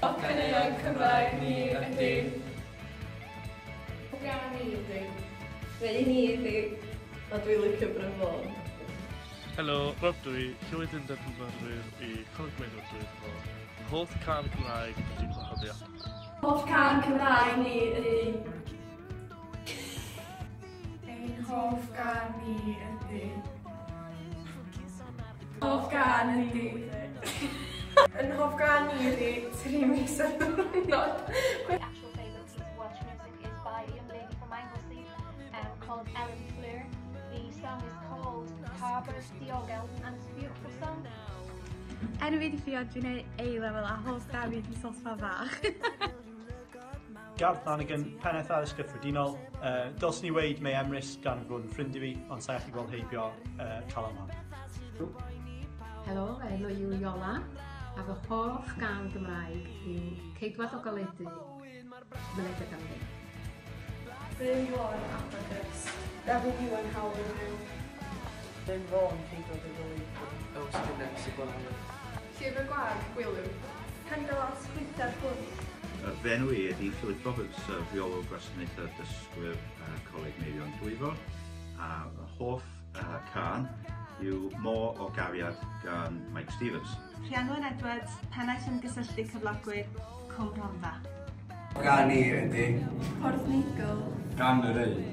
Hoff caneuon Cymraeg ni ydy... Hoff gân ni ydy... Fy un i ydy... A dwi'n licio Bryn Fôn. Helo, Rob dwi, Llywydd Undeb Myfyrwyr i Coleg Meirion Dwyfor. Hoff cân Cymraeg ydy Gwahoddiad. Hoff cân Cymraeg ni ydy... Ein hoff gân ni ydy... Hoff gân ydy... Yn hoff gân ni ydy 3 mis ar ddiwrnod. Actual favourite piece of Welsh music is by a young lady from Anglesey called Ellen Fflur. The song is called Harbour Diogel and it's a beautiful song. Enw fi 'di Ffion, dwi'n neud A-level a hoff gân fi 'di Sosban Fach. Garth Flanagan, Pennaeth Addysg Gyffredinol. Dylswn i weud Mei Emrys gan fod yn ffrind i fi, ond sa'i allu gweld heibio Calan Lân. Helo, enw yw Iola, a fy hoff gân Gymraeg yw Ceidwad o Goleudy, Mynediad am Ddim. Bryn Fôn, Abacus. Dafydd Iwan, Hawl i Fyw. Bryn Fôn, Ceidwad o Goleudy. Yws Gynnes, y Gwanwyn. Llyfr Gwag, Gwilym. Pengalas, Chwytha'r Pwll. Fy enw i ydy Philip Roberts, Rheolwr Gwasanaethau Dysgwyr Coleg Meirion Dwyfor, a fy hoff cân yw Môr o Gariad gan Mike Stevens. Rhianwen Edwards, Pennaeth Ymgysylltu Cyflogwyr, Cwm Rhondda. Gân i ydy Porth Neigwl. Gan yr Ei.